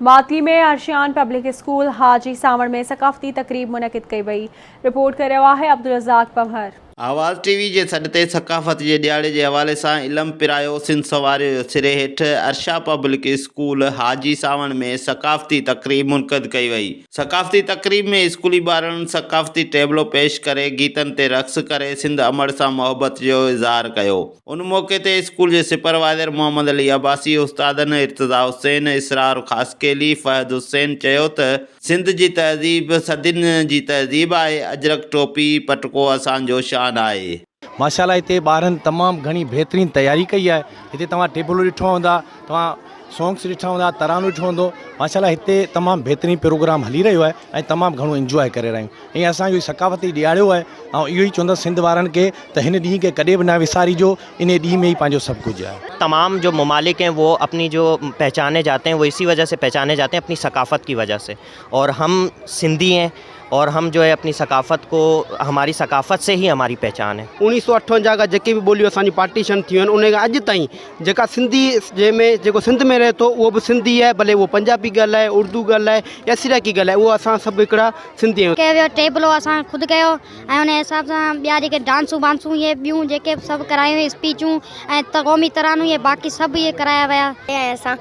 Matli ۾ Arshiyan public school Haji Sawan ۾ ثقافتي تقريب منعقد ڪئي وئي، رپورٽ ڪري رهيو آهي عبدالرزاق پنهور. آواز ٽي وي جي سڏ تي ثقافت جي ڏهاڙي جي حوالي سان علم پرايو سنڌ سنواريو جو سري هيٺ ارشا پبلڪ اسڪول حاجي سانوڻ ۾ ثقافتي تقريب منعقد ڪئي وئي. ثقافتي تقريب ۾ اسڪولي ٻارڙن ثقافتي ٽيبلو پيش ڪري گيتن تي رقص ڪري سنڌ امڙ سان محبت جو اظهار ڪيو. ان موقعي تي اسڪول جي سپروائيزر محمد علي عباسي، استادن ارتضيٰ حسين، اسرار خاصخيلي، فهد حسين چيو ته سنڌ جي تهذيب صدين جي تهذيب آهي، اجرڪ ٽوپي، پٽڪو اسان جو شان آهي. ماشاء الله هتي ٻارن تمام گهڻي بهترين تياري ڪئي آهي هتي توهان ٽيبلو ڏٺو هوندا توهان سونگس ڏٺا هوندا ترانو ڏٺو هوندو ماشاء الله هتي تمام بهترين پروگرام هلي رهيو آهي ۽ تمام گهڻو انجواء ڪري رهيا آهيون ۽ اسان جو ثقافتي ڏيهاڙو آهي آئون اهو ئي چوندس سنڌ وارن کي ته هن ڏينهن کي ڪڏهن به نه وساريجو انهي ڏينهن ۾ ئي پنهنجو سڀ ڪجهه آهي. تمام جو ممالڪ هين وو اپني جو پهچاني جاتي هين وو اسي وجه سي پهچاني جاتي هين اپني ثقافت ڪي وجه سي اور هم سنڌي هين اور هم جو هي اپني ثقافت ڪو هماري ثقافت سي هي هماري پهچان هي. اوڻيهه سو اٺونجاهه کان جيڪي به ٻوليون اسان جون پارٽيشن ٿيون آهن ان کان اڄ تائين جيڪا سنڌي جنهن ۾ جيڪو سنڌ ۾ رهي ٿو اهو به سنڌي آهي ڀلي اهو پنجابي ڳالهائي اردو ڳالهائي يا سرائيڪي ڳالهائي اهو اسان سڀ هڪڙا سنڌي آهيون. ڪيو ويو ٽيبلو اسان خود ڪيو ۽ ان حساب سان ٻيا جيڪي ڊانسون بانسون اهي ٻيون جيڪي به سڀ ڪرايون اسپيچون ۽ قومي ترانو اهي باقي سڀ اهي ڪرايا ويا. ۽ اسان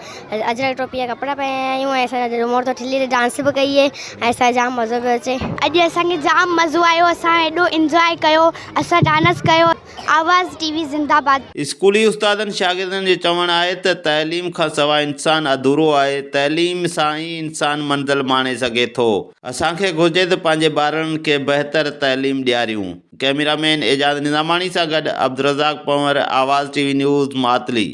اجرڪ ٽوپي جا ڪپڙا پايا آهيون ۽ اسان مور ٿو ٺلي تي ڊانس به ڪئي ۽ اسان کي جام مزو پيو اچي. اڄ اسان کي جام مزو آيو اسان ايڏو انجواء ڪيو اسان ڊانس ڪيو. آواز ٽي وي زنده باد. اسڪولي استادن شاگردن جو چوڻ آهي ته تعليم کان سواء انسان اڌورو آهي، تعليم سان ئي انسان منزل ماڻي سگهي ٿو، اسان کي گهرجي ته پنهنجي ٻارڙن کي بهتر تعليم ڏياريون. ڪئميرا مين اعجاز نظاماڻي سان گڏ Abdulrazzaq Panhwar, Awaz T V news, Matli.